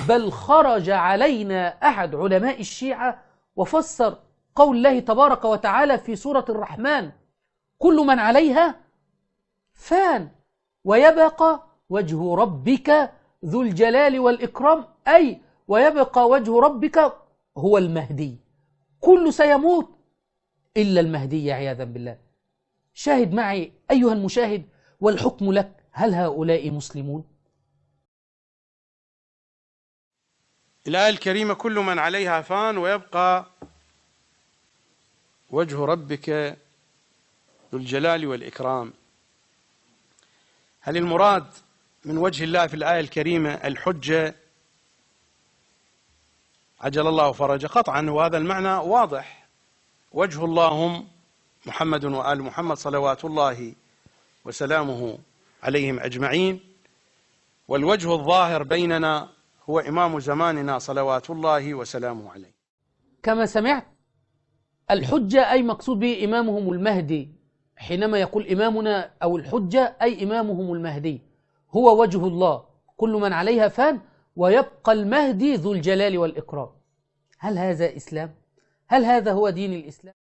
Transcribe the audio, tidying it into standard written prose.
بل خرج علينا أحد علماء الشيعة وفسر قول الله تبارك وتعالى في سورة الرحمن: كل من عليها فان ويبقى وجه ربك ذو الجلال والإكرام، أي ويبقى وجه ربك هو المهدي. كل سيموت إلا المهدي عياذا بالله. شاهد معي أيها المشاهد والحكم لك، هل هؤلاء مسلمون؟ الآية الكريمة: كل من عليها فان ويبقى وجه ربك ذو الجلال والإكرام. هل المراد من وجه الله في الآية الكريمة الحجة عجل الله فرجه؟ قطعا، وهذا المعنى واضح. وجه الله هم محمد وآل محمد صلوات الله وسلامه عليهم أجمعين، والوجه الظاهر بيننا هو إمام زماننا صلوات الله وسلامه عليه. كما سمعت، الحجة أي مقصود به إمامهم المهدي. حينما يقول إمامنا أو الحجة أي إمامهم المهدي هو وجه الله، كل من عليها فان ويبقى المهدي ذو الجلال والإكرام. هل هذا إسلام؟ هل هذا هو دين الإسلام؟